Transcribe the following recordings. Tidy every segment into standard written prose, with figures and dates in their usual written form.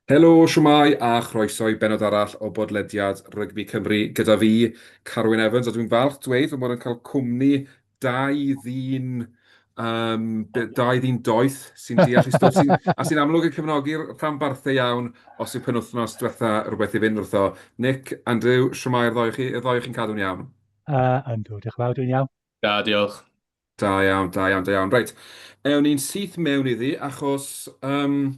Helo, shwmae, a chroeso i bennod arall o bodlediad Rygbi Cymru gyda fi, Carwyn Evans, a dwi'n falch dweud fy mod yn cael cwmni dau ddyn, um, dau ddyn doeth sy'n deall ei stwff, sy a sy'n amlwg yn cefnogi'r rhanbarthau iawn os yw penwythnos diwetha rhywbeth i fynd wrtho. Nick, Andrew, shwmae'r ddou o chi? Y ddou o chi'n cadw'n iawn? Yndw, diolch yn fawr, dwi'n iawn. Da, diolch. Da iawn, da iawn, da iawn. Reit, ewn ni'n syth mewn iddi, achos, um,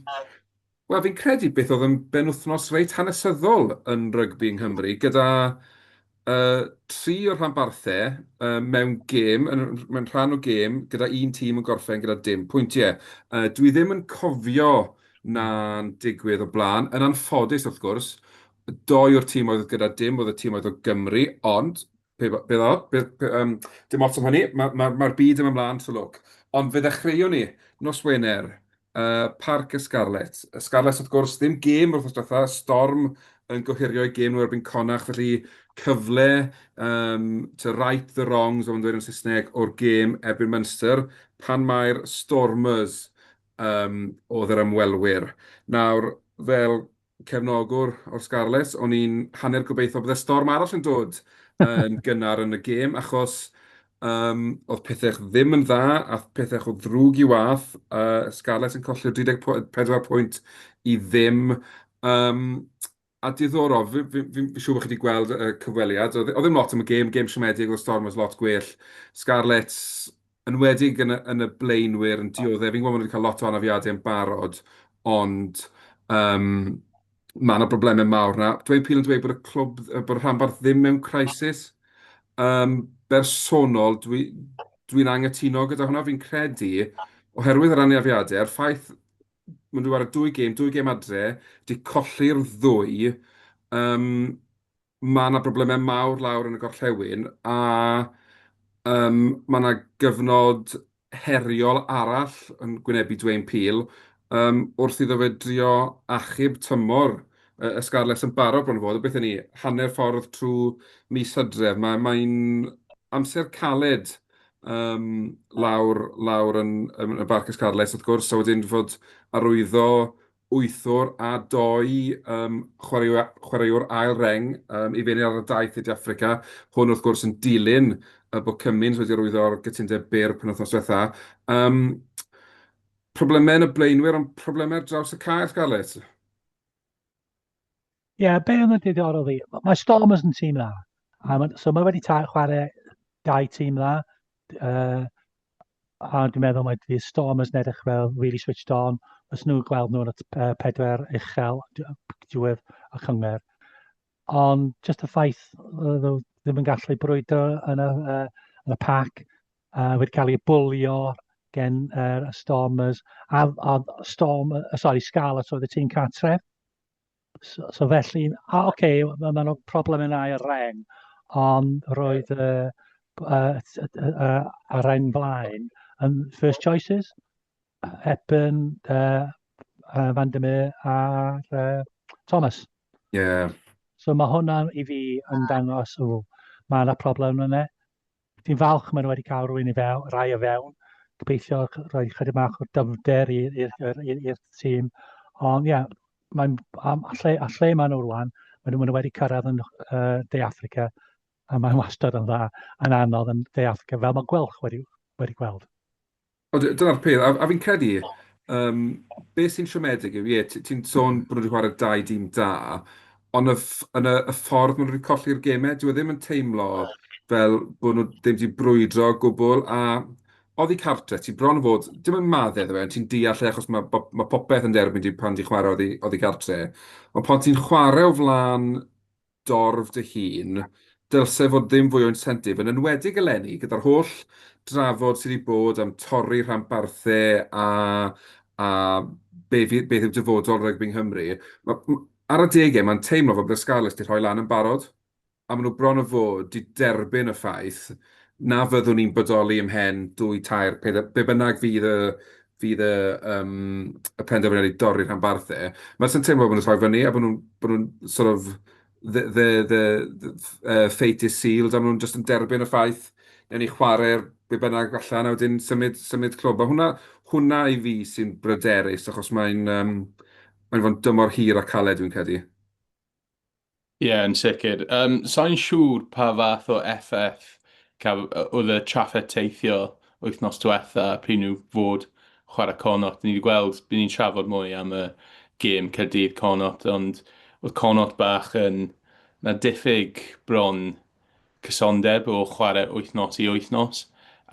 wel, fi'n credu beth oedd yn benwythnos reit hanesyddol yn rygbi yng Nghymru, gyda tri o'r rhanbarthau mewn gêm, yn, mewn rhan o gêm, gyda un tîm yn gorffen gyda dim pwyntiau. Dwi ddim yn cofio na'n digwydd o blaen. Yn anffodus, wrth gwrs, doi o'r tîm oedd gyda dim oedd y tîm oedd o Gymru, ond Be be ddo? Be, be, dim ots am hynny, mae'r ma, ma, ma byd yn ymlaen, so look. Ond fe ddechreuwn ni nos Wener, Parc y Scarlets. Y Scarlets, wrth gwrs, ddim gêm wrth diwetha, Storm yn gohirio eu gêm nhw erbyn Connacht, felly cyfle to right the wrongs, fel ma'n dweud yn Saesneg, o'r gêm erbyn Munster, pan mae'r Stormers oedd yr ymwelwyr. Nawr, fel cefnogwr o'r Scarlets, o'n i'n hanner gobeithio bydde storm arall yn dod yn gynnar yn y gêm, achos oedd pethau ddim yn dda, a pethau o ddrwg i wath. Scarlets yn colli'r 34 pwynt i ddim. A diddorol, fi'n fi, fi, fi siŵr bod chi wedi gweld y cyfweliad, oedd ddim lot am y gêm, gêm siomedig, oedd Stormers lot gwell. Scarlets, yn enwedig yn y, yn y blaenwyr yn dioddef. Fi'n gwybod bod nhw wedi cael lot o anafiadau yn barod, ond mae yna broblemau mawr 'na. Dwayne Peel yn dweud bod y clwb, bod y rhanbarth ddim mewn crisis. Bersonol, dwi'n dwi anghytuno gyda hwnna. Fi'n credu, oherwydd yr anafiadau, a'r ffaith maen nhw ar y dwy gêm, dwy gêm adre, 'di colli'r ddwy, mae 'na broblemau mawr lawr yn y gorllewin, a mae 'na gyfnod heriol arall yn gwynebu Dwayne Peel wrth iddo fe drio achub tymor y Scarlets yn barod bron o fod. Beth y'n ni, hanner ffordd trwy mis Hydref. Mae'n amser caled lawr, lawr yn, yn y Barc y Scarlets wrth gwrs, a wedyn fod arwyddo wythwr a dou chwaraewr, chwaraewr ail reng i fynd ar y daith i De Affrica. Hwn wrth gwrs yn dilyn y bod Cummins wedi arwyddo'r gytundeb byr penwythnos diwetha. Problemau yn y blaenwyr, ond problemau ar draws y cae, Scarlets. Ie, yeah, be oedd yn diddorol fi, mae Stormers yn tîm dda. A ma, so mae wedi chwarae dau tîm dda. A dwi'n meddwl mae fydd Stormers yn edrych fel really switched on. Os nhw'n gweld nhw yn y pedwar uchel diwedd y cyngor. Ond just y ffaith oedd nhw ddim yn gallu brwydro yn y, yn y pac, wedi cael ei bwlio gen y Stormers, a Storm, sorry, Scarlets oedd y tîm cartref. So felly, a oce, okay, mae ma nhw problem yn ail reng, ond roedd y, y, y, y, y reng flaen yn first choices. Hepburn, Van der Meer a Thomas. So mae hwnna i fi yn dangos, o, mae yna problem yna. Fi'n falch maen nhw wedi cael rhywun i fewn, rai o fewn. Gobeithio rhoi chydig bach o dyfnder i'r tîm. Ond ie, yeah, mae'n, a, lle, a lle maen nhw rwan, maen nhw wedi cyrraedd yn De Affrica, a mae'n wastad yn dda, yn anodd yn De Affrica, fel mae Gweilch wedi gweld. Ond dyna'r peth, a fi'n credu, beth sy'n siomedig yw, ie, ti'n sôn bod nhw wedi chwarae dau dîm da, ond y yn y, y ffordd maen nhw wedi colli'r gemau, dyw e ddim yn teimlo fel bod nhw ddim wedi brwydro o gwbl, a oddi cartre, ti bron o fod, dim yn maddau iddo fe, ond ti'n deall e, achos mae, ma popeth yn derbyn di pan ti'n chwarae oddi cartre, ond pan ti'n chwarae o flaen dorf dy hun, dylse fod ddim fwy o incentive, yn enwedig eleni, gyda'r holl drafod sydd wedi bod am torri rhanbarthau a be fydd, beth yw dyfodol rygbi yng Nghymru. Ma, ar adegau, mae'n teimlo fel bod y Scarlets wedi rhoi lan yn barod, a maen nhw bron o fod wedi derbyn y ffaith na fyddwn ni'n bodoli ymhen dwy, tair, pedair, be bynnag fydd y fydd y yym y penderfyniad i dorri rhanbarthau. Mae'n jyst yn teimlo bod nhw'n rhoi fyny a bod nhw'n bod nhw'n sort of the fate is sealed a maen nhw'n jyst yn derbyn y ffaith wnawn ni chwarae'r be bynnag allan a wedyn symud symud clwb. A hwnna hwnna i fi sy'n bryderus achos mae'n yym... Mae'n fod yn dymor hir a caled, dwi'n credu. Ie, yeah, yn sicr. Sa i'n siŵr pa fath o effaith oedd y trafferth teithio wythnos diwetha pryd nhw fod chwarae Connacht. Ni wedi gweld, by ni'n trafod mwy am y gêm Caerdydd Connacht, ond oedd Connacht bach yn... Na diffyg bron cysondeb o chwarae wythnos i wythnos.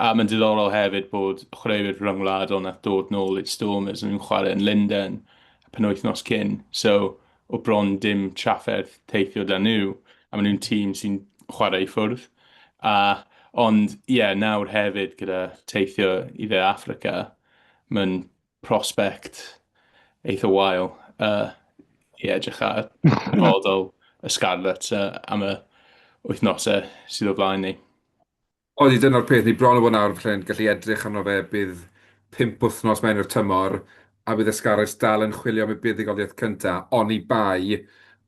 A mae'n diddorol hefyd bod chwaraewyr rhyngwladol nath dod nôl i'r Stormers yn nhw'n chwarae yn Lundain y penwythnos cyn. So, o bron dim trafferth teithio 'da nhw, a maen nhw'n tîm sy'n chwarae i ffwrdd. A, ond ie, yeah, nawr hefyd gyda teithio i Dde Affrica, mae'n prospect eitha wael i edrych ar dyfodol y Scarlets am y wythnosau sydd o flaen ni. Odi, dyna'r peth, ni bron o fod nawr falle'n gallu edrych arno fe, bydd 5 wythnos mewn i'r tymor a bydd y Scarlets dal yn chwilio am y buddugoliaeth cyntaf, oni bai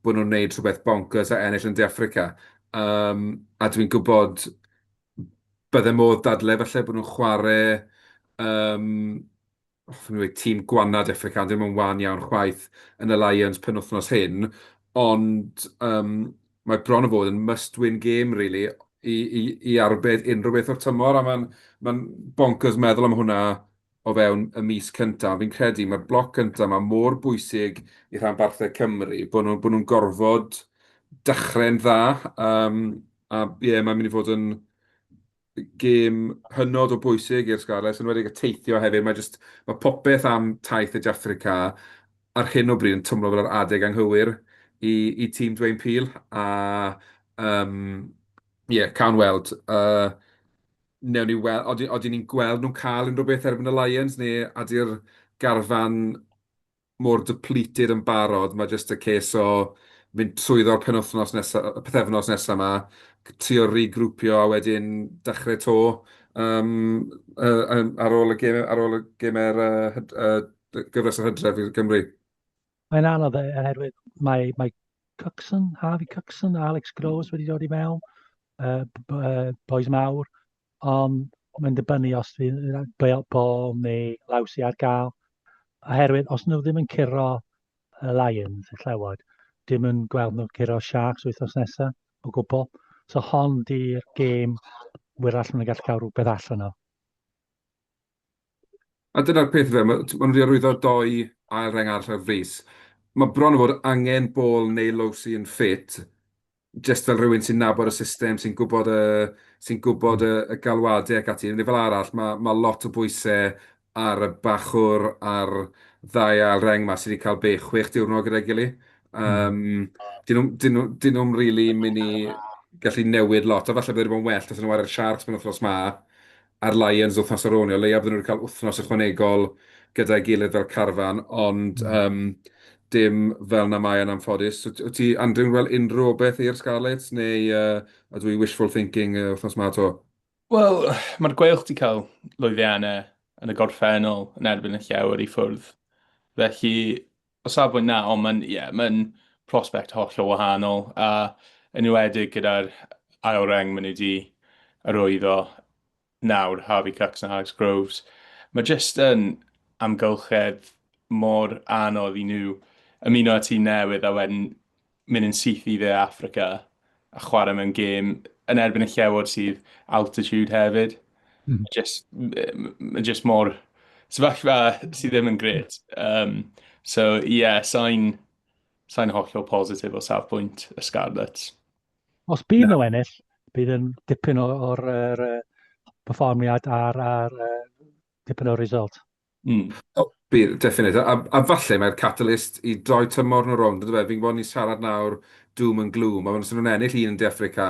bod nhw'n gwneud rhywbeth bonkers a ennill yn De Affrica. A dwi'n gwybod bydde modd dadle falle bod nhw'n chwarae, hoffwn i weud tîm gwanad Affrica, ond ddim yn wan iawn chwaith yn y Lions penwythnos hyn, ond mae bron o fod yn must-win game really i arbed unrhyw beth o'r tymor, a mae'n ma bonkers meddwl am hwnna o fewn y mis cyntaf. Fi'n credu mae'r bloc cyntaf 'ma mor bwysig i rhanbarthau Cymru bod nhw'n bod nhw'n gorfod dechrau'n dda. A ie, mae'n mynd i fod yn gêm hynod o bwysig i'r Scarlets, yn enwedig y teithio hefyd. Mae jyst, mae popeth am taith i De Affrica ar hyn o bryd yn twmlo fel yr adeg anghywir i tîm Dwayne Peel. A ie, cawn weld. Wnewn ni weld, odyn ni'n gweld nhw'n cael unrhyw beth erbyn y Lions, neu ydy'r garfan mor depleted yn barod, mae jyst y case o mynd trwyddo'r penwythnos nesa, y pythefnos nesa 'ma, trio regrwpio a wedyn dechrau 'to ar ôl y gemau'r gyfres yr hydref i Gymru. Mae'n anodd oherwydd mae Cookson, Harvey Cookson a Alex Groves wedi dod i mewn, boys mawr, ond mae'n dibynnu os fydd Ball neu Lousi ar gael. Oherwydd os nhw ddim yn curo y Lions, y Llewod, dim yn gweld nhw curo Sharks wythnos nesaf o gwbl. So hon di'r gêm wyrach maen nhw'n gallu cael rhywbeth allan o. A dyna'r peth fe, maen nhw wedi arwyddo doi ail reng arall ar frys. Mae bron o fod angen Ball neu Lousi yn ffit, jyst fel rhywun sy'n nabod y system, sy'n gwybod y galwadau ac ati. Neu fel arall, mae lot o bwysau ar y bachwr a'r ddau ail reng 'ma sydd wedi cael be, 6 diwrnod gyda'i gilydd. Dyn nhw'n really mynd i gallu newid lot, a falle bydd wedi bod yn well os nhw ar y Sharks penwythnos 'ma a'r Lions wythnos ar ôl 'ny. O leia bydden nhw wedi cael wythnos ychwanegol gyda'i gilydd fel carfan, ond dim fel 'na mae yn anffodus. Wyt ti, Andrew, yn gweld unrhyw obaith i'r Scarlets, neu ydw i wishful thinking wythnos 'ma 'to? Wel, mae'r Gweilch 'di cael lwyddiannau yn y gorffennol yn erbyn y Llewod i ffwrdd. Felly, o safbwynt 'na, ond mae'n, ie, mae'n prospect hollol wahanol, a yn enwedig gyda'r ail reng maen nhw wedi arwyddo nawr, Harvey Cookson a Alex Groves. Mae jyst yn amgylchedd mor anodd i nhw ymuno â tîm newydd a wedyn mynd yn syth i Dde Affrica a chwarae mewn gêm yn erbyn y Llewod sydd altitude hefyd. Just, mae just mor sefyllfa sydd ddim yn grêt. So ie, yeah, sa'n sa hollol positif o safbwynt y Scarlets. Os bydd nhw ennill, bydd yn dipyn o'r er, perfformiad a'r dipyn o'r result. Oh, bydd, definite. A falle mae'r catalyst i droi tymor nhw rownd, yndyfe? Fi'n gwybod ni'n siarad nawr doom and gloom, a os nhw'n ennill un yn De Affrica,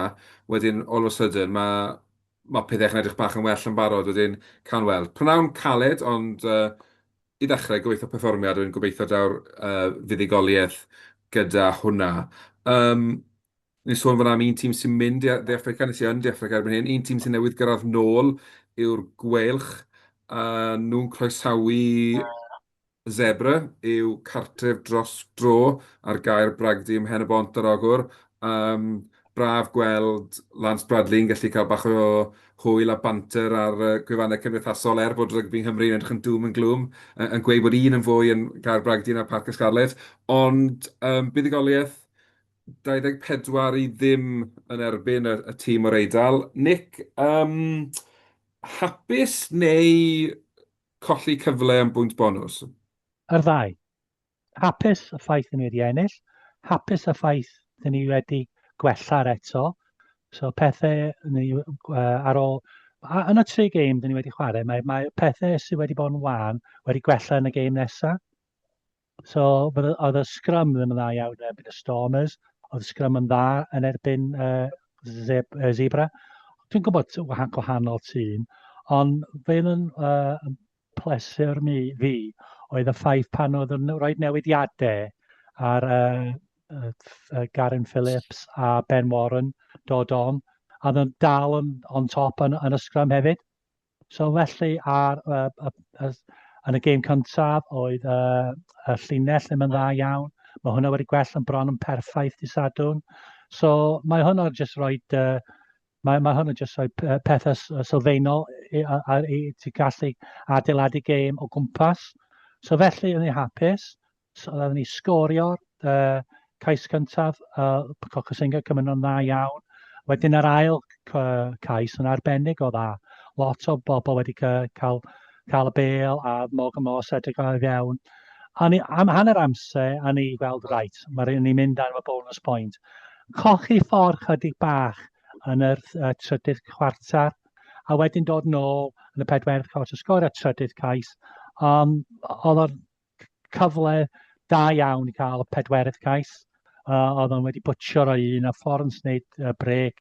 wedyn all of a sudden mae pethau'n edrych bach yn well yn barod, wedyn cawn weld. Prynawn caled, ond i ddechrau, gobeithio perfformiad, wedyn gobeithio daw'r fuddugoliaeth gyda hwnna. Ni'n sôn fan'na am un tîm sy'n mynd i Dde Affrica, neu sy yn De Affrica erbyn hyn. Un tîm sy'n newydd gyrraedd nôl yw'r Gweilch, a nhw'n croesawu Zebre i'w cartref dros dro ar gae'r Bragdy ym Mhen-y-bont ar Ogwr. Braf gweld Lance Bradley yn gallu cael bach o hwyl a banter ar y gwefannau cymdeithasol er bod rygbi yng Nghymru yn edrych yn doom and gloom, yn gweud bod un yn fwy yn Gaer Bragdy na Parc y Scarlets. Ond um, buddugoliaeth 24 i ddim yn erbyn y, y tîm o'r Eidal. Nick, um, hapus neu colli cyfle am bwynt bonws? Yr ddau. Hapus y ffaith dyn ni wedi ennill, hapus y ffaith dyn ni wedi gwella'r eto. So pethau ni, ar ôl... A, yn y tri gêm dyn ni wedi chwarae, mae, mae pethau sydd wedi bod yn wan wedi gwella yn y gêm nesaf. So oedd y scrum ddim yn dda iawn yn erbyn y Stormers, oedd y scrum yn dda yn erbyn Zeb, Zebra. Dwi'n gwybod gwahanol tîm, ond fe yn uh, pleser mi fi oedd y ffaith pan oedd yn rhoi newidiadau ar uh, uh, Garen Phillips a Ben Warren dod on, a oedd yn dal yn, on top yn, yn y scrum hefyd. So felly ar, uh, uh, uh, yn y gêm cyntaf oedd uh, y llinell ddim yn dda iawn. Mae hwnna wedi gwell yn bron yn perffaith di Sadwrn. So mae hwnna jyst rhoi uh, mae, mae hwnna jyst rhoi pethau sylfaenol i, a, a, i ti gallu adeiladu gêm o gwmpas. So felly o'n i hapus. So oedden ni sgorio'r uh, cais cyntaf, uh, Cocosinga cymryd nhw'n dda iawn. Wedyn yr ail cais yn arbennig o dda. Lot o bobl wedi cael, cael y bel a Morgan Morse edrych ar fewn. A ni, am hanner amser, a ni weld, right, mae ni'n mynd ar y bonus point. Cochi ffordd chydig bach yn yr uh, trydydd chwarter, a wedyn dod nôl yn y pedwerydd chwarter, sgorio trydydd cais. Um, oedd o'n cyfle da iawn i cael y pedwerydd cais. Uh, oedd o'n wedi bwtio roi un a Florence wneud uh, breg.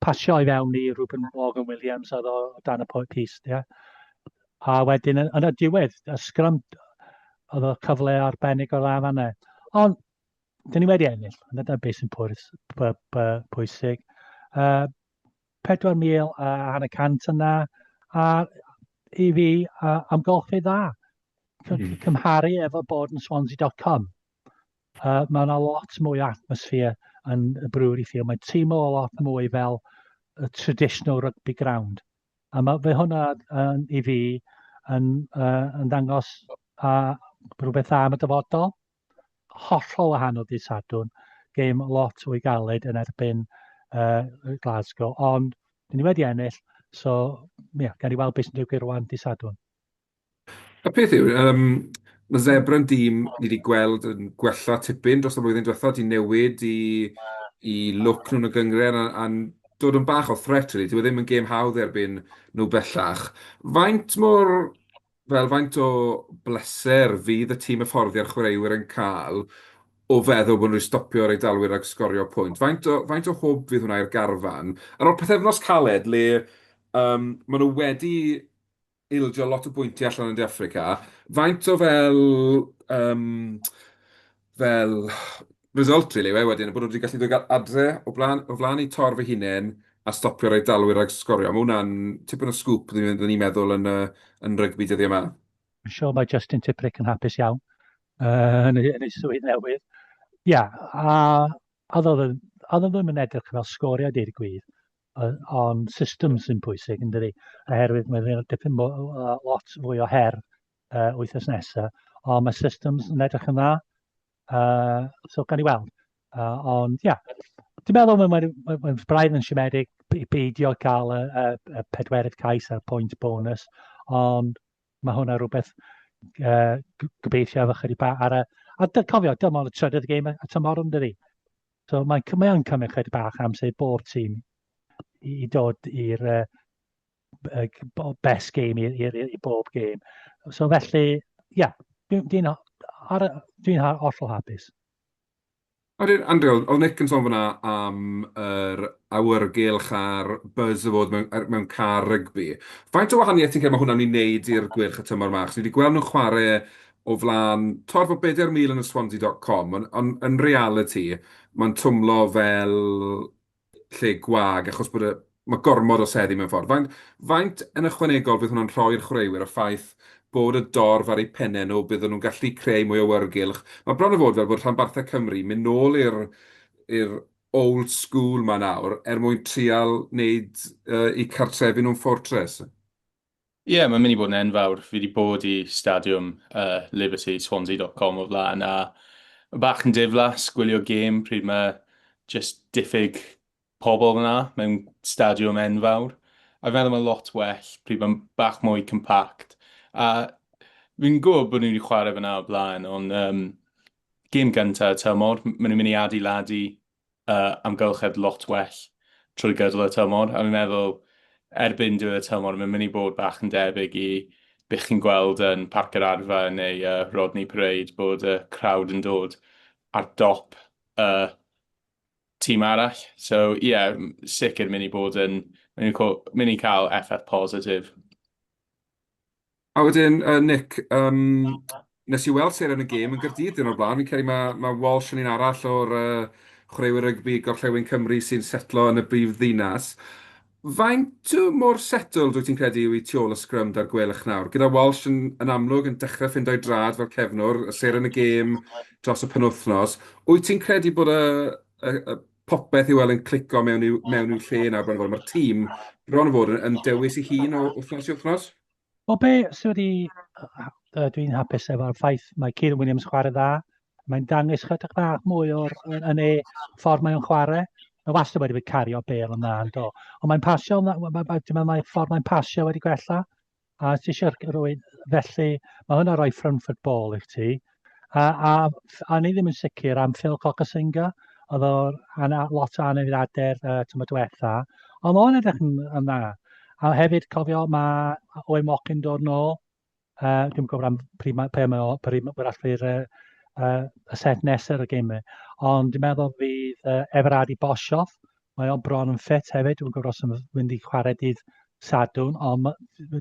Pasio i fewn i Ruben Morgan Williams oedd o dan y pist. Yeah. A wedyn yn, yn y diwedd, y sgrym, oedd o cyfle arbennig o'r dda fanna. Ond, dyn ni wedi ennill, ond dyna beth sy'n pwysig. Uh, 4,000 a hanner cant yna, a i fi, uh, amgylchu dda. Mm. Cymharu efo bod yn Swansea.com. Uh, mae yna lot mwy o atmosphere yn y Brewery Field. Mae'n teimlo a lot mwy fel y traditional rugby ground. A mae fe hwnna uh, i fi yn, uh, yn dangos uh, rhywbeth dda am y dyfodol. Hollol wahanol dydd Sadwrn, gêm lot fwy galed yn erbyn uh, Glasgow, ond dyn ni wedi ennill, so ie, yeah, gan i weld beth sy'n digwydd rwan dydd Sadwrn. Y peth yw, um, mae Zebra'n dîm ni wedi gweld yn gwella tipyn dros y flwyddyn diwetha, di newid i, i look nhw'n y gynghrair a, a dod yn bach o threat, really. Dyw e ddim yn gêm hawdd erbyn nhw bellach. Faint mor fel faint o bleser fydd y tîm hyfforddi a'r chwaraewyr yn cael o feddwl bod nhw wedi stopio'r Eidalwyr rhag sgorio pwynt? Faint o, faint o hwb fydd hwnna i'r garfan? Ar ôl pythefnos caled le um, maen nhw wedi ildio lot o bwyntiau allan yn De Affrica, faint o fel, um, fel result really yw e wedyn, bod nhw wedi gallu dod adre o blaen, o flaen eu torf eu hunain a stopio'r Eidalwyr rhag sgorio. Mae hwnna'n tipyn o sgŵp, dyn ni'n meddwl, yn, yn rygbi dyddiau yma. Dwi'n siŵr mae Justin Tipuric yn hapus iawn uh, yn, ei, yn ei swydd newydd. Ia, yeah, a oedd oedd ddim yn edrych fel sgorio deud y gwir, ond system sy'n pwysig yn dydi, oherwydd mae'n dipyn lot fwy o her uh, wythnos nesaf, ond mae systems yn edrych yn dda, uh, so gan i weld. Uh, ond ia, yeah, dwi'n meddwl mae'n mae, mae, mae braidd yn siomedig i beidio cael y, y, y pedwerydd cais a'r pwynt bonus, ond mae hwnna rhywbeth uh, gobeithio efo chydig bach ar y... A cofio, dim ond y trydydd gêm y tymor yn dydi. So mae'n mae cymryd chydig bach amser i bob tîm i, i dod i'r uh, best game i, i, i bob game. So felly, ia, yeah, dwi'n dwi, dwi hollol hapus. Wedyn, Andrew, oedd Nick yn sôn fan'na am yr awyrgylch a'r buzz o fod mewn, mewn car rygbi. Faint o wahaniaeth ti'n credu mae hwnna'n ei wneud i'r Gweilch y tymor 'ma? Achos ni wedi gweld nhw'n chwarae o flaen torf o 4,000 yn y Swansea.com, ond on, yn reality, mae'n twmlo fel lle gwag achos bod y... mae gormod o seddi mewn ffordd. Faint, faint yn ychwanegol fydd hwnna'n rhoi i'r chwaraewyr y ffaith bod y dorf ar eu pennau nhw, bydden nhw'n gallu creu mwy o awyrgylch? Mae bron o fod fel bod rhanbarthau Cymru mynd nôl i'r i'r old school 'ma nawr er mwyn trial wneud eu cartrefi nhw'n fortress. Ie, yeah, mae'n mynd i bod yn enfawr. Fi wedi bod i stadiwm Liberty, Swansea.com o flaen, a bach yn diflas gwylio gêm pryd mae just diffyg pobl yna mewn stadiwm enfawr. A fi'n meddwl mae'n lot well pryd mae'n bach mwy compact. A fi'n gwybod bod nhw wedi chwarae fyna o blaen, ond gêm gyntaf y tymor, maen nhw'n mynd i adeiladu amgylchedd lot well trwy gydol y tymor. A fi'n meddwl erbyn diwedd y tymor, mae'n mynd i bod bach yn debyg i beth chi'n gweld yn Parc yr Arfau neu Rodney Parade, bod y crowd yn dod ar dop y tîm arall. So ie, yeah, sicr mynd i bod yn, mynd i cael effaith positif. A wedyn, Nick, um, nes i weld seren y gêm yn Gaerdydd dyn o'r blaen. Fi'n credu mae, mae Walsh yn un arall o'r chwaraewyr rygbi Gorllewin Cymru sy'n setlo yn y brif ddinas. Faint mor settled wyt ti'n credu yw i tu ôl y sgrym da'r Gweilch nawr? Gyda Walsh yn, yn amlwg yn dechrau ffindo'i drad fel cefnwr, y seren y gêm dros y penwythnos, wyt ti'n credu bod y, y, y popeth i weld yn clico mewn i'w, mewn i'w lle nawr bron o fod. Mae'r tîm bron o fod yn, yn dewis ei hun o wythnos i wythnos. Wel, be sydd wedi... Dwi'n hapus efo'r ffaith mae Kieran Williams chwarae dda. Mae'n dangos chydig bach mwy o'r yn ei ffordd mae o'n chwarae. Mae wastad wedi bod cario bel yn dda, yn do. Ond mae'n pasio, dwi'n meddwl mae ffordd mae'n pasio wedi gwella. A ti eisiau rhywun, felly mae hwnna'n rhoi front foot ball i chti. A, a, a ni ddim yn sicr am Phil Cocosinga, oedd o'r ana, lot o anafiadau'r tymor diwetha, ond mae o'n edrych yn, yn dda. A hefyd, cofio, mae Owen Watkin dod nôl. Dwi'n gwybod am pryd mae, pe mae o, pryd mae allu'r y set nesaf y gemau. Ond dwi'n meddwl fydd Everardi Boshoff, Mae o bron yn ffit hefyd, dwi'n gwybod os yn mynd i chwarae dydd Sadwrn, ond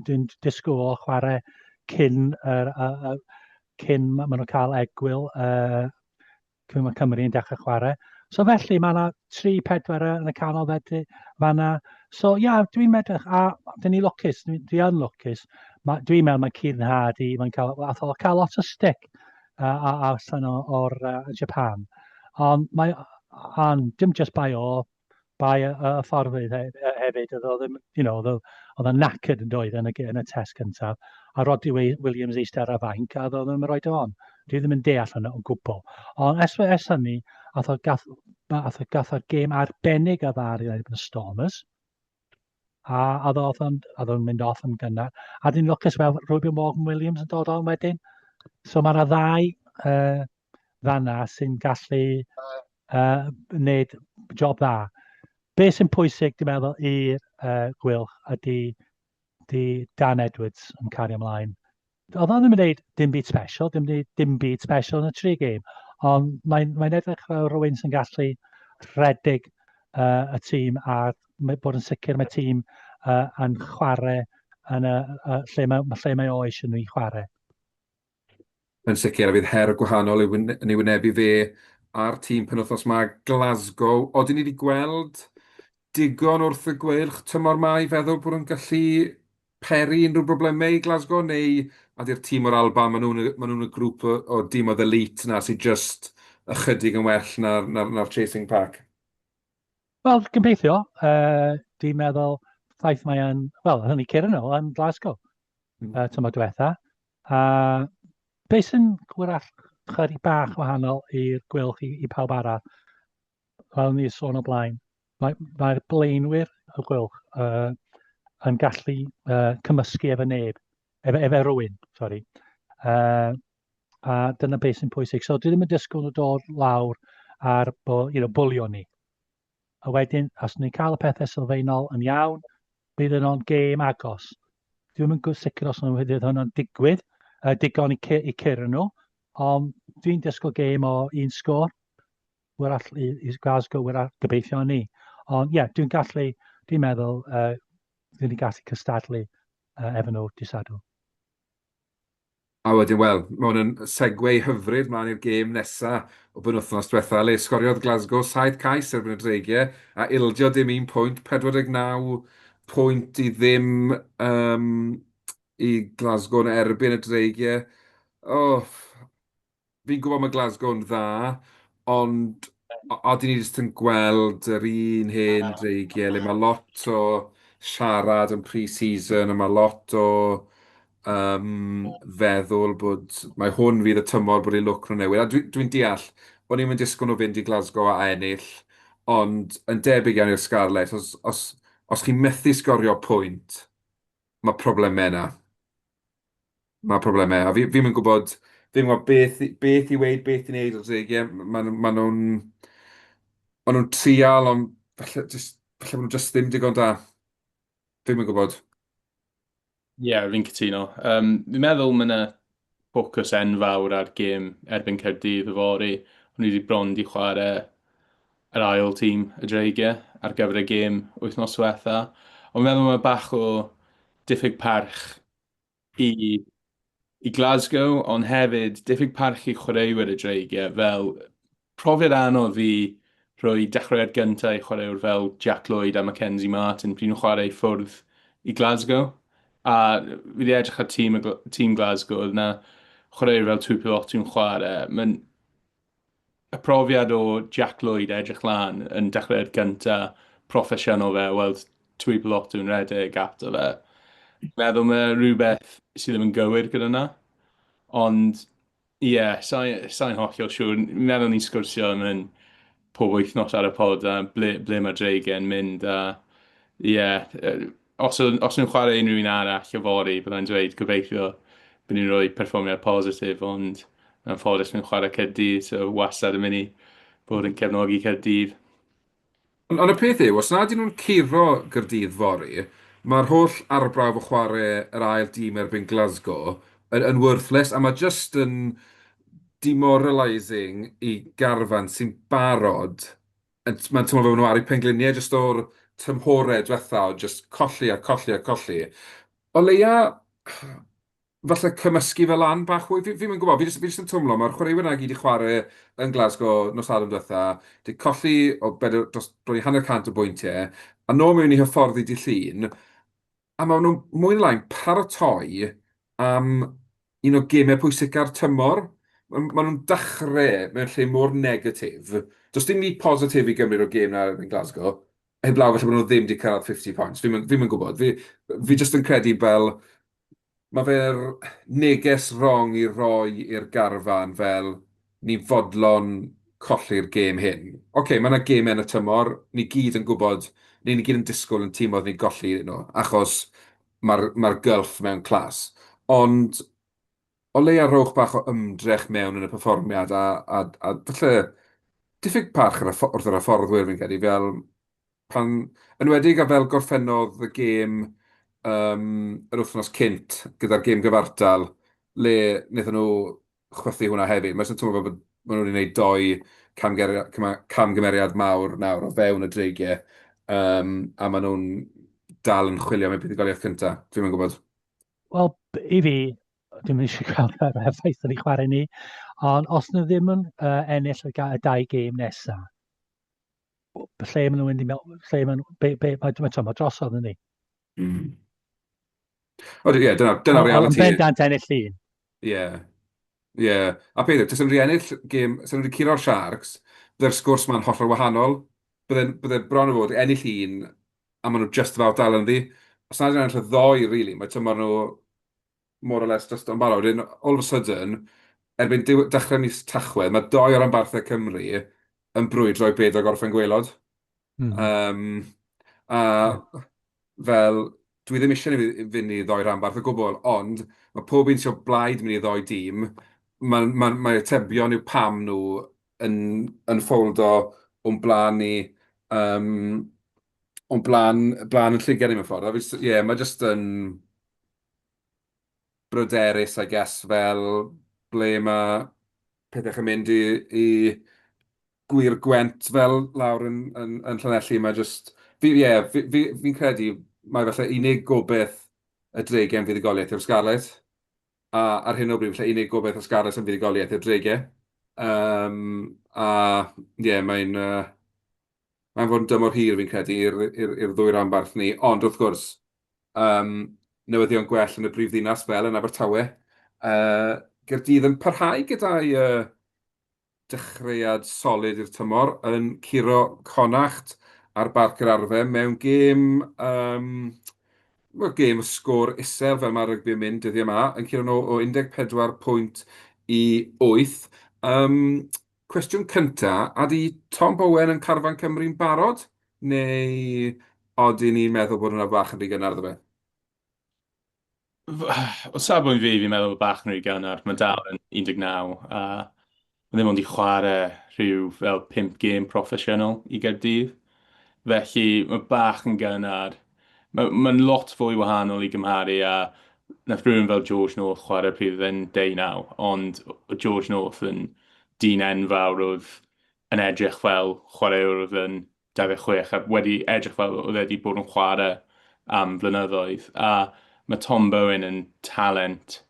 dwi'n disgwyl o chwarae cyn, yr, cyn maen nhw'n cael egwyl, cyn mae Cymru yn dechrau chwarae. So felly mae yna 3-4 yn y canol felly, fanna. So ia, yeah, dwi'n medrych, a dyn ni lwcus, dwi, dwi yn lwcus. Ma, dwi'n meddwl mae Kieran Hardy, mae'n cael, o cael lot o stick a, allan o'r Japan. Ond mae, ond dim just bai o, bai y, y ffordd hefyd, oedd o ddim, you know, oedd o'n knackered yn doedd yn y, yn y test cyntaf, a Rodri Williams eistedd ar y fainc, a oedd o ddim yn rhoi on. Dwi ddim yn deall hynny o gwbl. Ond ers, ers hynny, ath o gath, ath o gath o'r gêm arbennig a dda ar erbyn y Stormers, a oedd o'n, oedd o'n mynd off yn gynnar. A dyn lwcus fel Ruben Morgan Williams yn dod on wedyn. So mae yna ddau fanna sy'n gallu wneud job dda. Be sy'n pwysig, dwi'n meddwl, i'r Gweilch ydy di Dan Edwards yn cario ymlaen. Oedd o ddim yn gwneud dim byd special, dim, dim byd special yn y tri gêm, ond mae'n mae edrych fel rhywun sy'n gallu rhedeg y tîm a bod yn sicr mae tîm yn chwarae yn y, lle, mae, lle mae o eisiau nhw i chwarae. Yn sicr, a fydd her gwahanol yn ei wynebu fe a'r tîm penwythnos 'ma, Glasgow. Odyn ni wedi gweld digon wrth y Gweilch tymor 'ma i feddwl bod nhw'n gallu peri unrhyw broblemau i Glasgow, neu ydy'r tîm o'r Alban, maen nhw'n maen nhw'n y grŵp o, o dîm oedd elite 'na sydd jyst ychydig yn well na'r, na'r, na'r Chasing Pack? Wel, gobeithio. Dwi'n meddwl ffaith mae yn, wel, hynny curo nhw yn Glasgow tymor diwetha. A beth sy'n gwrach chydig bach wahanol i'r Gweilch i, i pawb arall, fel ni sôn o blaen, mae'r mae blaenwyr y Gweilch yn gallu cymysgu efo neb, efo, efo rhywun, sori. A dyna beth sy'n pwysig. So dwi ddim yn disgwyl nhw dod lawr ar bo, you know, bwlio ni. A wedyn, os ni'n cael y pethau sylfaenol yn iawn, bydd yno'n gêm agos. Dwi'm yn sicr os nhw'n fydd hwnna'n digwydd, digon i, i curo nhw, ond dwi'n disgwyl gêm o un sgôr, wrach i, i Glasgow, wrach gobeithio ni. Ond ie, yeah, dwi'n gallu, dwi'n meddwl, dwi'n gallu cystadlu efo nhw dydd Sadwrn. A wedyn, wel, mae hwn yn segue hyfryd mlaen i'r gêm nesa o benwythnos diwetha, le sgoriodd Glasgow 7 cais erbyn y Dreigiau, a ildio dim un pwynt, 49 pwynt i ddim um, i Glasgow yn erbyn y Dreigiau. Oh, fi'n gwybod mae Glasgow yn dda, ond Odyn ni jyst yn gweld yr un hen dreigiau le mae lot o siarad yn pre-season a mae lot o yym feddwl bod mai hwn fydd y tymor bod eu lwc nhw'n newid. A dwi dwi'n deall, o'n i'm yn disgwyl nhw fynd i Glasgow a ennill, ond yn debyg iawn i'r Scarlets, os os os chi'n methu sgorio pwynt, mae problemau yna. Mae problemau, a fi fi'm yn gwybod fi'm yn gwybod beth beth i weud, beth i wneud o'r dreigiau. Maen nhw maen nhw'n maen nhw'n trial, ond falle jyst falle bod nhw jyst ddim digon da. Fi'm yn gwybod. Ie, yeah, fi'n cytuno. Um, fi'n meddwl mae yna ffocws enfawr ar gêm erbyn Caerdydd yfory. O'n i wedi bron di chwarae yr ail tîm, y Dreigiau, ar gyfer y gêm wythnos diwetha. Ond fi'n meddwl mae bach o diffyg parch i i Glasgow, ond hefyd diffyg parch i chwaraewyr y Dreigiau, fel profiad anodd i rhoi dechreuad gyntaf i chwaraewr fel Jack Lloyd a Mackenzie Martin pryd nhw'n chwarae i ffwrdd i Glasgow. A fi wedi edrych ar tîm, tîm Glasgow, oedd yna chwaraewyr fel Tuipulotu'n chwarae. Mae'n y profiad o Jack Lloyd edrych lan yn dechreuad gynta proffesiynol fe, weld Tuipulotu'n rhedeg ato fe. Meddwl mae rhywbeth sydd ddim yn gywir gyda 'na. Ond ie, yeah, sa'n sa hollol siŵr. Meddwl ni'n sgwrsio am hyn pob wythnos ar y pod a ble, ble mae Dreigiau yn mynd a ie, yeah, Os os nhw'n chwarae unrhyw un arall yfory, byddai'n dweud gobeithio bod ni'n rhoi perfformiad positif, ond yn anffodus nhw'n chwarae Caerdydd, so wastad yn mynd i bod yn cefnogi Caerdydd. Ond, ond y peth yw, os nad ydyn nhw'n curo Gaerdydd fory, mae'r holl arbrawf o chwarae yr ail dîm erbyn Glasgow yn, yn worthless, a mae jyst yn demoralising i garfan sy'n barod yn, mae'n teimlo fel bod nhw ar eu pengliniau jyst o'r tymhorau diwetha o jyst colli a colli a colli. O leia, falle cymysgu fe lan bach fwy, fi, fi'm yn gwybod, fi jyst, fi jyst yn twmlo, mae'r chwaraewyr 'na gyd i chwarae yn Glasgow nos Sadwrn diwetha, 'di colli o bedwar, dros bron i hanner cant o bwyntiau, a nôl mewn i hyfforddi dydd Llun, a maen nhw mwy neu lai'n paratoi am un o gemau pwysica'r tymor. Maen nhw'n dechrau mewn lle mor negatif. Does dim byd positif i gymryd o'r gêm 'na yn Glasgow, heblaw falle bod nhw ddim 'di cyrraedd 50 points. Fi'm yn fi'm yn gwybod. Fi fi jyst yn credu fel mae fe'r neges wrong i roi i'r garfan fel ni'n fodlon colli'r gêm hyn. Ocê, mae 'na gemau yn y tymor, ni gyd yn gwybod, neu ni gyd yn disgwyl yn tîm oedd ni'n golli nhw, achos mae'r mae'r gulf mewn class. Ond o leia rhowch bach o ymdrech mewn yn y perfformiad a a a falle diffyg parch ar y wrth yr hyfforddwyr fi'n credu, fel pan, yn enwedig a fel gorffennodd y gêm um, yr wythnos cynt gyda'r gêm gyfartal, le wnaethon nhw chwythu hwnna hefyd. Mae'n teimlo fel bod maen nhw wedi gwneud doi camgymeriad mawr nawr o fewn y dreigiau, um, a maen nhw'n dal yn chwilio am eu buddugoliaeth cyntaf. Dwi'm yn gwybod. Wel, i fi, dwi'n eisiau gweld yr effaith yn ei chwarae ni, ond os nhw ddim yn uh, ennill y, y dau gêm nesaf, lle maen nhw'n mynd i mewn, lle maen nhw, be, be, mae, mae, mae drosodd yn ni. Mm. O, ie, dyna, dyna reality. Ond bendant ennill un. Ie, ie. A peth yw, tasen nhw wedi ennill gêm, tasen nhw wedi curo'r Sharks, bydde'r sgwrs 'ma'n hollol wahanol. Bydde'n bydde bron o fod ennill un, a maen nhw just about dal ynddi. Os nad ydyn nhw'n ennill y ddou, really, mae tymor nhw more or less just yn barod. Wedyn, all of a sudden, erbyn diw- dechrau mis Tachwedd, mae dou o ranbarthau Cymru yn brwydro i beidio gorffen gwaelod. Mm. Um, a yeah. fel, dwi ddim eisiau ni fynd i ddoi rhanbarth o gwbl, ond mae pob un sy'n o blaid mynd i ddoi dîm, mae, mae, mae atebion yw pam nhw yn, yn ffoldo o'n blaen ni, um, o'n blaen, blaen yn llygad ni mewn ffordd. A fi, ie, yeah, mae jyst yn bryderus, I guess, fel ble mae pethau yn mynd i, i Gŵyr Gwent fel lawr yn yn yn Llanelli. Mae jyst... Fi ie, fi fi fi'n credu mai falle unig gobaith y Dreigiau am fuddugoliaeth yw'r Scarlets. A ar hyn o bryd falle unig gobaith y Scarlets am fuddugoliaeth yw'r Dreigiau. Yym a ie, mae'n yy mae'n fod yn dymor hir fi'n credu i'r i'r i'r ddwy ranbarth ni. Ond wrth gwrs, yym newyddion gwell yn y brifddinas fel yn Abertawe. Yy Gaerdydd yn parhau gyda'i yy... dechreuad solid i'r tymor yn curo Connacht ar Barc yr Arfau mewn gêm, um, wel, gêm o sgôr isel fel mae rygbi yn mynd dyddiau yma, yn curo nhw o 14 pwynt i 8. Um, cwestiwn cynta, ydy Tom Bowen yn carfan Cymru'n barod? Neu odyn ni'n meddwl bod hwnna bach yn rhy gynnar iddo fe? O safbwynt fi, fi'n meddwl bod bach yn rhy gynnar. Mae dal yn 19 a mae ddim ond i chwarae rhyw fel 5 gêm proffesiynol i Gaerdydd. Felly mae bach yn gynnar. Mae'n ma lot fwy wahanol i gymharu â nath rhywun fel George North chwarae pryd oedd e'n 19, ond George North yn dyn enfawr oedd yn edrych fel chwaraewr oedd yn 26 a wedi edrych fel oedd e wedi bod yn chwarae am flynyddoedd. A mae Tom Bowen yn talent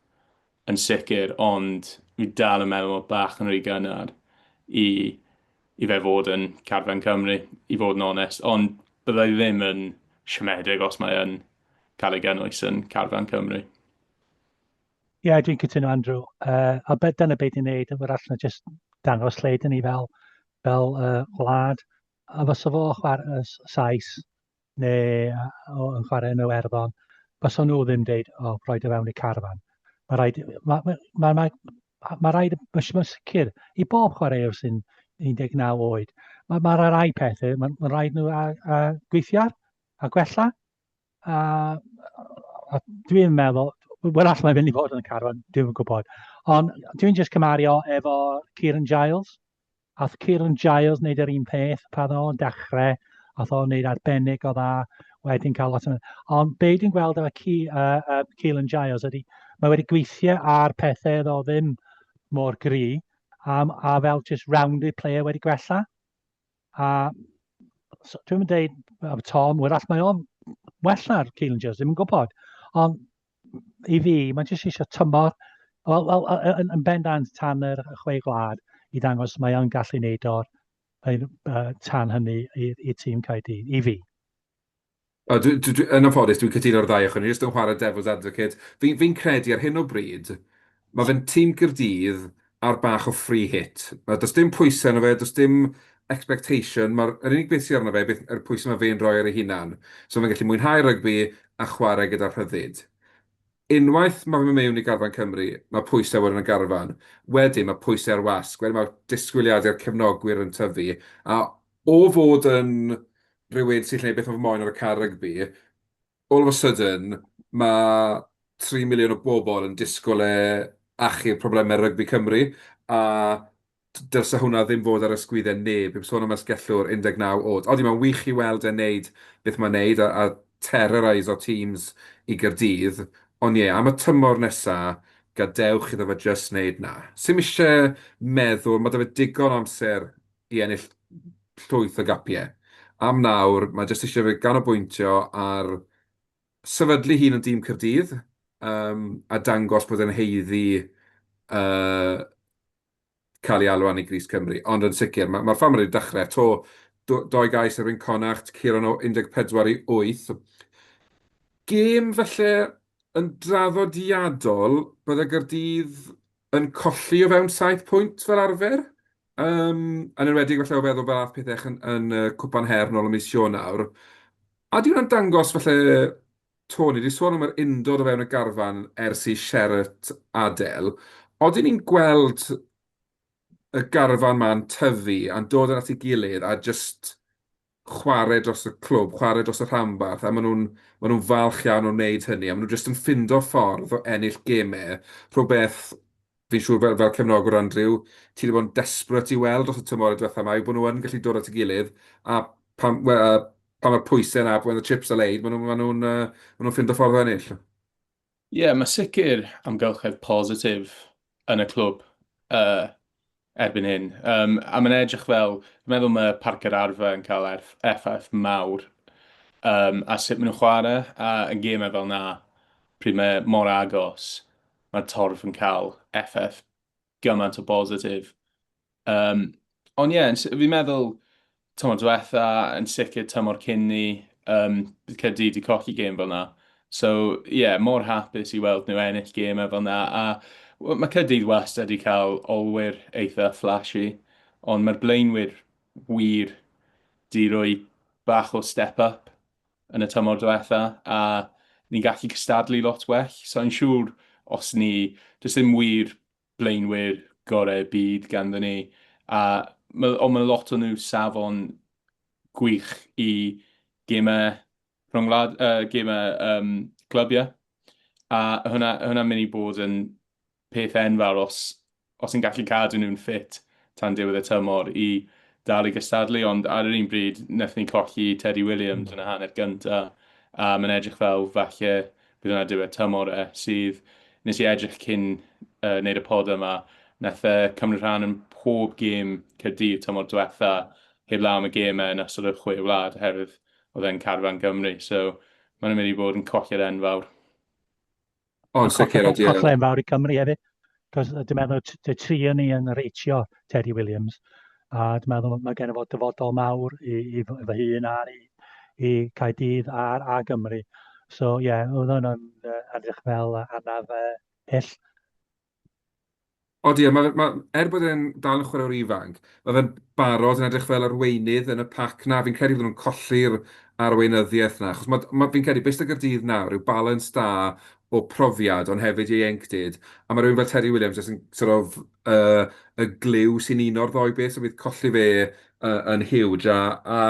yn sicr, ond fi dal yn meddwl bach yn rhy gynnar i, i fe fod yn carfan Cymru, i fod yn onest. Ond byddai ddim yn siomedig os mae yn cael ei gynnwys yn carfan Cymru. Ie, yeah, dwi'n cytuno, Andrew. A be, dyna beth i'n neud, wrach na jyst dangos lle dyn ni fel, fel wlad. A fysa fo chwarae Sais neu yn chwarae yn Iwerddon, fysa nhw ddim deud, o, oh, rhaid o fewn y carfan. Mae rhaid, mae, mae, mae, mae, mae rhaid, mae'n sicr, i bob chwaraewr sy'n 19 oed, mae, mae rai pethau, mae'n mae rhaid nhw a, a gweithio ar, a gwella. A, a dwi'n meddwl, wrach mae'n mynd i fod yn y carfan, dwi'n yn gwybod. Ond dwi'n just cymario efo Kieran Giles. Ath Kieran Giles wneud yr un peth pan o'n dechrau, ath o'n wneud arbennig o dda, wedyn cael lot o... Ond be dwi'n gweld efo Ke, Kieran Giles ydy, mae wedi gweithio ar pethau oedd o ddim mor gry, a fel just rounded player wedi gwella. A so, dwi'n mynd deud, Tom, wrach mae o'n well na'r Keelan Jones, ddim yn gwybod. Ond i fi, mae'n jyst eisiau tymor, wel, well, yn, yn bendant tan yr chwe gwlad i ddangos mae o'n gallu neud o'r uh, tan hynny i tîm Caerdydd, i fi. O, dwi, dwi, dwi, yn anffodus, dwi'n cytuno'r ddau ochr. Ni jyst yn chwarae devil's advocate. Fi'n fi credu ar hyn o bryd, mae fe'n tîm Gaerdydd ar bach o free hit. Mae, does dim pwysau arno fe, does dim expectation. Mae'r yr unig beth sydd arno fe, beth, yr pwysau mae fe'n rhoi ar ei hunan. So mae'n gallu mwynhau rygbi a chwarae gyda rhyddid. Unwaith mae fe'n mynd mewn i garfan Cymru, mae pwysau wedyn yn y garfan. Wedyn mae pwysau ar wasg, wedyn mae disgwyliadau'r cefnogwyr yn tyfu. A o fod yn rhywun sy'n gwneud beth mae fo moyn ar y car rygbi, all of a sudden mae 3 miliwn o bobl yn disgwyl e achub problemau rygbi Cymru, a dylse hwnna ddim fod ar ysgwyddau neb, heb sôn am asgellwr 19 oed. Odi, mae'n wych i weld e'n neud beth mae'n neud a, a terrorise o teams i Gaerdydd, ond ie, am y tymor nesa, gadewch iddo fe jyst wneud 'na. Sim isie meddwl, mae 'da fe digon o amser i ennill llwyth o gapiau. Am nawr, mae jyst eisiau fe ganolbwyntio ar sefydlu hun yn dîm Caerdydd um, a dangos bod e'n haeddu uh, cael ei alw an i Gris Cymru. Ond yn sicr, mae'r ma ffordd wedi dechrau, to, do, doi gais erbyn Connacht, curo nhw 14 i 8. Gêm felly yn draddodiadol, bydde Gaerdydd yn colli o fewn 7 pwynt fel arfer. Um, yn enwedig falle o feddwl fel ath pethau yn, yn uh, Cwpan Her nôl ym mis Ionawr. A di hwnna'n dangos falle, Tony, di sôn am yr undod o fewn y garfan ers i Sherratt adael. Odyn ni'n gweld y garfan ma'n tyfu a'n dod yn at ei gilydd a just chwarae dros y clwb, chwarae dros y rhanbarth, a maen nhw'n maen nhw'n falch iawn o wneud hynny, a maen nhw jyst yn ffindo ffordd o ennill gemau, rhywbeth fi'n siŵr fel, fel cefnogwr Andrew, ti wedi bod yn desperate i weld dros y tymor y diwetha yma, yw bod nhw yn gallu dod at ei gilydd, a pan, well, pan mae'r pwysau yna, when the chips are laid, maen nhw'n maen nhw'n maen nhw'n ffindo ffordd o ennill. Ie, yeah, mae sicr amgylchedd positif yn y clwb uh, erbyn hyn. Um, a mae'n edrych fel, dwi'n meddwl mae Parc yr Arfer yn cael effaith mawr um, a sut maen nhw'n chwarae, a yn gemau fel na, pryd mae mor agos, mae'r torf yn cael effaith gymaint o bositif. Um, ond ie, yeah, fi'n meddwl tymor diwetha, yn sicr tymor cyn ni, um, bydd Caerdydd wedi colli gêm fel na. So ie, yeah, mor hapus i weld nhw ennill gêm fel na. A mae Caerdydd wastad wedi cael olwyr eitha flashy. Ond mae'r blaenwyr wir 'di rhoi bach o step up yn y tymor diwetha, a ni'n gallu cystadlu lot well. Sa i'n siŵr os ni... Does dim wir blaenwyr gorau'r byd ganddyn ni, a ma'... ond ma' lot o nhw safon gwych i gemau rhyngwlad, gemau clybiau, a hwnna hwnna'n mynd i bod yn peth enfawr os os ni'n gallu cadw nhw'n ffit tan diwedd y tymor i dal i gystadlu. Ond ar yr un bryd, wnaethon ni colli Teddy Williams yn y hanner gynta, a mae'n edrych fel falle bydd hwnna diwedd tymor e, sydd... Wnes i edrych cyn wneud y pod yma, wnaeth e cymryd rhan yn pob gêm Caerdydd tymor diwetha, heblaw am y gemau yn ystod y Chwe Wlad, oherwydd oedd e'n carfan Gymru. So mae'n mynd i bod yn colled enfawr. O, yn sicr, ydy. Colled enfawr i Cymru hefyd. Cos dwi'n meddwl y tri yn ni yn reitio Teddy Williams. A dwi'n meddwl mae gen i fo dyfodol mawr i fy hun a i Caerdydd a Gymru. So ie, yeah, oedd hwnna'n edrych fel anaf hyll. Odi, a ma' ma', er bod e'n dal yn chwaraewr ifanc, ma' fe'n barod yn edrych fel arweinydd yn y pac 'na. Fi'n credu fydden nhw'n colli'r arweinyddiaeth 'na, achos ma' ma' fi'n credu be sy 'da Gaerdydd nawr yw balans da o profiad, ond hefyd ieuenctid, a ma' rywun fel Teddy Williams jyst yn sort of y y gliw sy'n uno'r ddou beth, so bydd colli fe yn huge, a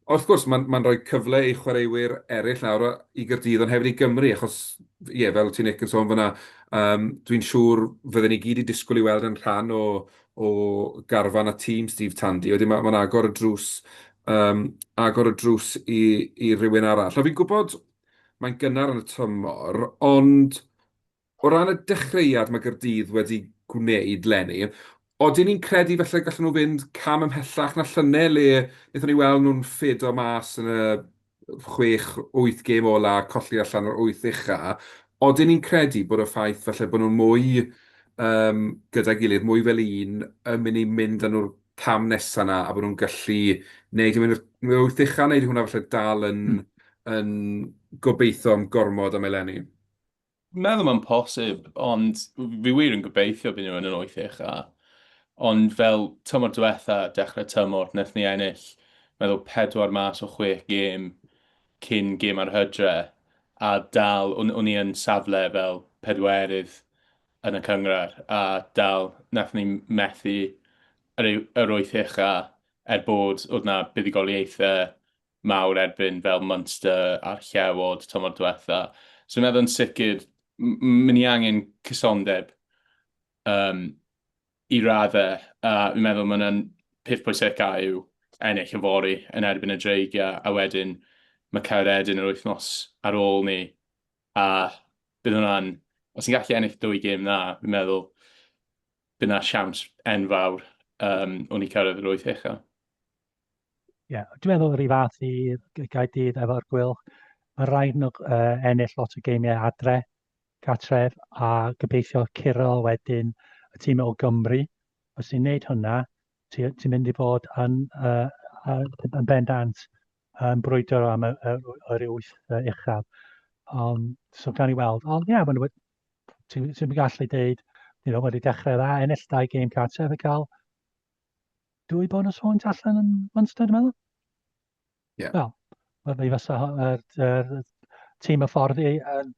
wrth gwrs mae'n mae'n rhoi cyfle i chwaraewyr eraill nawr i Gaerdydd ond hefyd i Gymru, achos ie, fel ti Nick yn sôn fan'na, dwi'n siŵr fydden ni gyd 'di disgwyl i weld yn rhan o garfan a tîm Steve Tandy, wedyn mae'n agor y drws agor y drws i rywun arall. A fi'n gwybod mae'n gynnar yn y tymor, ond O ran y dechreuad mae Gaerdydd wedi gwneud 'leni, odyn ni'n credu falle gallen nhw fynd cam ymhellach na llynedd le wnaethon ni weld nhw'n ffedo mas yn y chwech, wyth gêm ola, colli allan o'r wyth ucha. Odyn ni'n credu bod y ffaith falle bod nhw'n mwy yym gyda'i gilydd, mwy fel un, yn mynd i mynd â nhw'r cam nesa 'na a bod nhw'n gallu wneud i mynd i'r wyth ucha, neu ydy hwnna falle dal yn yn gobeithio am gormod am eleni? Fi'n meddwl mae'n posib, ond fi wir yn gobeithio bydd nhw yn yr wyth ucha. Ond fel tymor diwetha, dechrau tymor, wnaethon ni ennill, meddwl, pedwar mas o chwech gêm cyn gêm ar Hydre, a dal, o'n i yn safle fel pedwerydd yn y cynghrair, a dal wnaethon ni methu yr yr wyth ucha, er bod oedd 'na buddugoliaethau mawr erbyn fel Munster a'r Llewod tymor diwetha. So fi'n meddwl yn sicr, mynd i angen cysondeb i raddau, a fi'n meddwl ma' hwnna'n peth pwysica yw ennill yfory yn erbyn y Dreigiau, a wedyn mae Caeredin yr wythnos ar ôl ni, a bydd hwnna'n, os ti'n gallu ennill dwy gêm 'na, fi'n meddwl bydd 'na siawns enfawr o'n i cyrraedd yr wyth ucha. Ie, yeah, dwi'n meddwl yr un fath i Gaerdydd efo'r Gweilch. Mae rhaid nhw ennill lot o geimiau adre, cartref, a gobeithio curo wedyn y tîm o Gymru. Os ti'n neud hwnna, ti'n ti mynd i fod yn, yn bendant yn brwydro am y, y, yr wyth uchaf. Ond, so gawn ni weld. Ond ie, yeah, ti'n ti gallu deud, you know, wedi dechrau dda, ennill dau gêm cartref a cael dwy bonus point allan yn Munster, dwi'n meddwl. Ie. Wel, mi fysa yr, yr tîm y ffordd i yn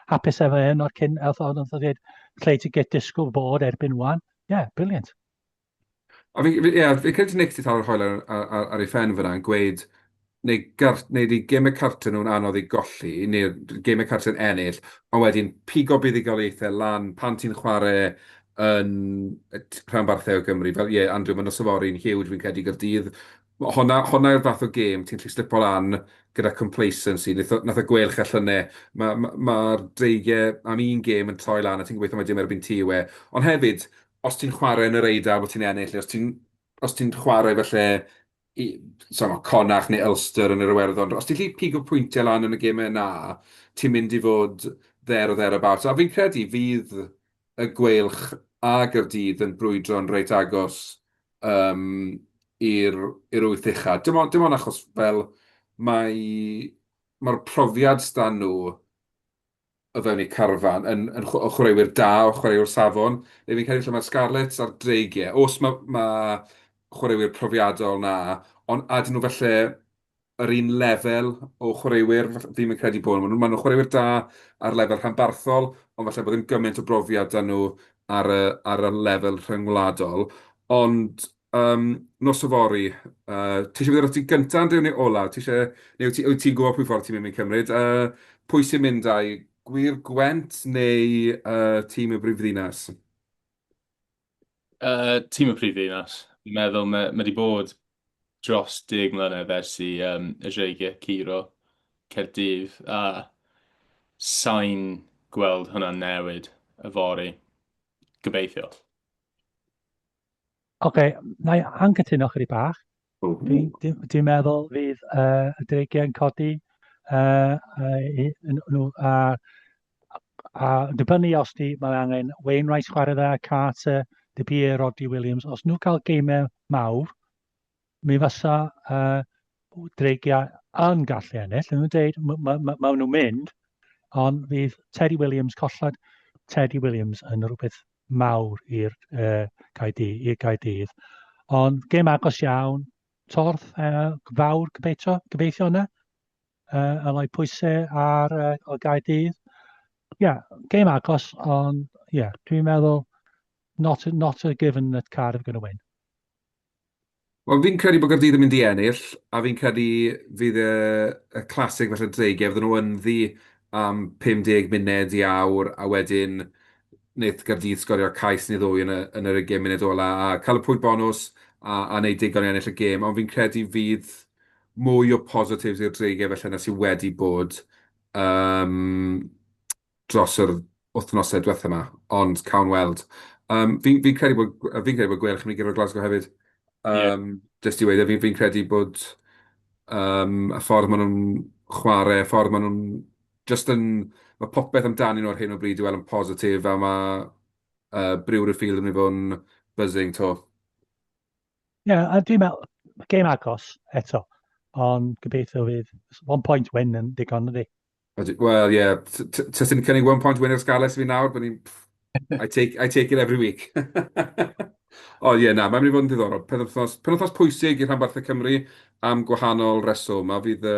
hapus efo hyn o'r cyn, oedd oedd oedd dweud lle ti'n get disgwyl bod erbyn wan. Ie, yeah, brilliant. A fi, fi, ie, fi credu Nick 'di taro'r hoel ar ei phen fan'na yn gweud neu neu 'di gemau cartre nhw'n anodd i golli, neu gemau cartre'n ennill, ond wedyn pigo buddugoliaethau lan pan ti'n chwarae yn rhanbarthau o Gymru. Fel, ie, Andrew, mae nos yfory'n huge fi'n credu i Gaerdydd. Honna, honna yw'r fath o gêm ti'n gallu slipo lan gyda complacency. Wnaeth y Gweilch a llynedd, mae'r ma, ma Dreigiau am un gêm yn troi lan a ti'n gobeithio mai dim erbyn ti yw e. Ond hefyd, os ti'n chwarae yn yr Eidal bod ti'n ennill, neu os ti'n chwarae falle i, sa i'n gwbod, Connacht neu Ulster yn yr Iwerddon, os ti'n gallu pigo pwyntiau lan yn y gemau yna, ti'n mynd i fod there or thereabouts. A fi'n credu fydd y Gweilch a Gaerdydd yn brwydro'n reit agos i'r i'r wyth ucha. Dim ond, dim ond achos fel mae mae'r profiad 'sda nhw o fewn eu carfan yn yn o chwaraewyr da, o chwaraewyr safon. Neu fi'n credu lle mae'r Scarlets a'r Dreigiau. Oes, mae ma chwaraewyr profiadol 'na, ond a ydyn nhw falle yr un lefel o chwaraewyr? Fi'm yn credu bod nhw. Maen nhw'n chwaraewyr da ar lefel rhanbarthol, ond falle bod ddim gymaint o brofiad 'da nhw ar y ar y lefel rhyngwladol. Ond yym nos yfory, yy ti isie mynd arno ti gynta Andrew neu ola? Ti isie, neu wyt ti wyt ti'n gwybod pwy ffordd ti'n mynd i cymryd? Yy pwy sy'n mynd â'i Gwir Gwent neu yy tîm y brifddinas? Tîm y prifddinas. Fi'n meddwl mae mae 'di bod dros 10 mlynedd ers i yym y Dreigiau curo Caerdydd, a sa i'n gweld hwnna'n newid yfory, gobeithio. Oce, na i anghytuno chydig bach. Dwi'n dwi, dwi meddwl fydd uh, y dreigiau yn codi uh, uh, nhw, a, a dibynnu os di, mae angen Wainwright chwarae dda, Carter, De Beer, Rodri Williams, os nhw cael geimau mawr, mi fysa uh, dreigiau yn gallu ennill. Yn nhw'n dweud, mae ma, ma, ma nhw'n mynd, ond fydd Teddy Williams, colled Teddy Williams yn rhywbeth mawr i'r uh, Gaerdydd, i'r Gaerdydd. Ond gêm agos iawn, torth uh, fawr gobeithio, gobeithio yna, uh, yn rhoi pwysau ar uh, o Gaerdydd. Ie, yeah, gêm agos, ond ie, yeah, dwi'n meddwl not, not a given that Cardiff are going to win. Wel, fi'n credu bod Gaerdydd yn mynd i ennill, a fi'n credu fydd y y classic falle Dreigiau, fydden nhw ynddi am 50 munud i awr, a wedyn wneith Gaerdydd sgorio cais neu ddwy yn y yn yr ugain munud ola, a cael y pwynt bonws a a wneud digon i ennill y gêm. Ond fi'n credu fydd mwy o positives i'r Dreigiau falle na sydd wedi bod. Yym. dros yr wythnosau diwetha 'ma, ond cawn weld. Um, fi'n fi credu bod, fi'n credu bod Gweilch yn mynd i guro Glasgow hefyd. Um, yeah. Jyst i weud, e, fi'n fi credu bod um, y ffordd maen nhw'n chwarae, y ffordd maen nhw'n just yn... Mae popeth amdanyn nhw ar hyn o bryd i weld yn positif, a mae Brewery Field yn mynd i fod yn buzzing to. Ie, yeah, a dwi'n meddwl, gêm agos eto, ond gobeithio fydd one point win yn digon ydy. Wel, ie. Tase ti'n cynnig one point win i'r Scarlets i fi nawr, bydd ni'n... I take, I take it every week. O ie, na, mae'n mynd i fod yn ddiddorol. Penwythnos, penwythnos pwysig i rhanbarthau Cymru am gwahanol reswm, a fydd y,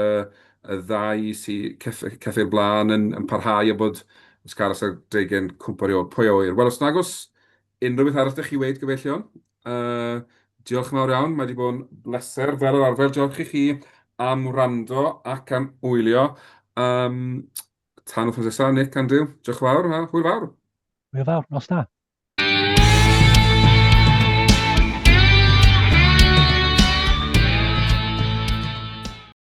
y ddau sy ceff, ceffyl blaen yn, yn parhau a bod y Scarlets a'r Dreigiau'n cwmpo ar ei ôl. Pwy a ŵyr? Wel, os nag oes unrhyw beth arall 'da chi weud, gyfeillion, Uh, diolch yn fawr iawn, mae wedi bod yn bleser fel yr arfer. Diolch i chi am wrando ac am wylio. Um, tan wythnos nesaf, Nick, Andrew, diolch yn fawr a hwyl fawr. Hwyl fawr, nos da.